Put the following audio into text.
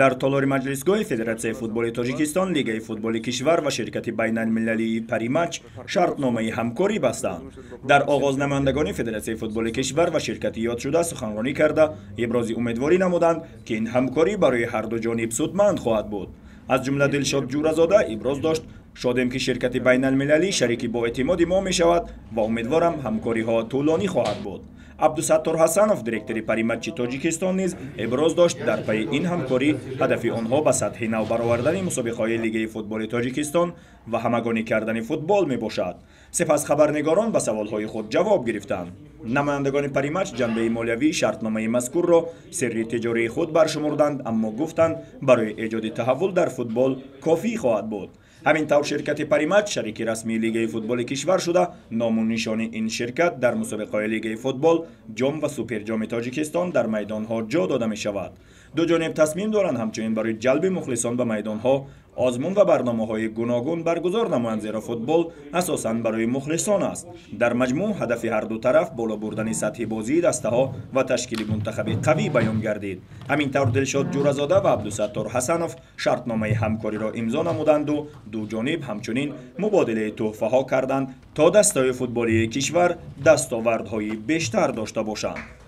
Дар толори маҷлисгоҳи Федератсияи футболи Тоҷикистон Лигаи футболи кишвар ва ширкати байналмилалии Париматч шартномаи ҳамкорӣ бастанд. Дар оғоз намояндагони Федератсияи футболи кишвар ва ширкати ёдшуда суханронӣ карда, ибрози умедворӣ намуданд, ки ин ҳамкорӣ барои ҳарду ҷониб судманд хоҳад буд. Аз ҷумла Дилшод Ҷӯразода иброз дошт: шодем, ки ширкати байналмилалӣ шарики боэътимоди мо мешавад ва умедворам, ҳамкориҳо тӯлонӣ хоҳад буд. Абдусаттор Ҳасанов, директори Париматчи Тоҷикистон, низ иброз дошт, дар пайи ин ҳамкорӣ ҳадафи онҳо ба сатҳи нав баровардани мусобиқаҳои Лигаи футболи Тоҷикистон ва ҳамагонӣ кардани футбол мебошад. Сипас хабарнигорон ба саволҳои худ ҷавоб гирифтанд. Намояндагони Париматч ҷанбаи молиявии шартномаи мазкурро сирри тиҷории худ баршумурданд, аммо гуфтанд, барои эҷоди таҳаввул дар футбол кофӣ хоҳад буд. Ҳамин тавр, ширкати Париматч шарики расмии Лигаи футболи кишвар шуда, ному нишони ин ширкат дар мусобиқаҳои Лигаи футбол, ҷом ва Суперҷоми Тоҷикистон дар майдонҳо ҷо дода мешавад. Ду ҷониб тасмим доранд, ҳамчунин барои ҷалби мухлисон ба майдонҳо озмун ва барномаҳои гуногун баргузор намоянд, зеро футбол асосан барои мухлисон аст. Дар маҷмӯъ, ҳадафи ҳарду тараф боло бурдани сатҳи бозии дастаҳо ва ташкили мунтахаби қавӣ баён гардид. Ҳамин тавр, Дилшод Ҷӯразода ва Абдусаттор Ҳасанов шартномаи ҳамкориро имзо намуданду ду ҷониб ҳамчунин мубодилаи тӯҳфаҳо карданд, то дастаҳои футболии кишвар дастовардҳои бештар дошта бошанд.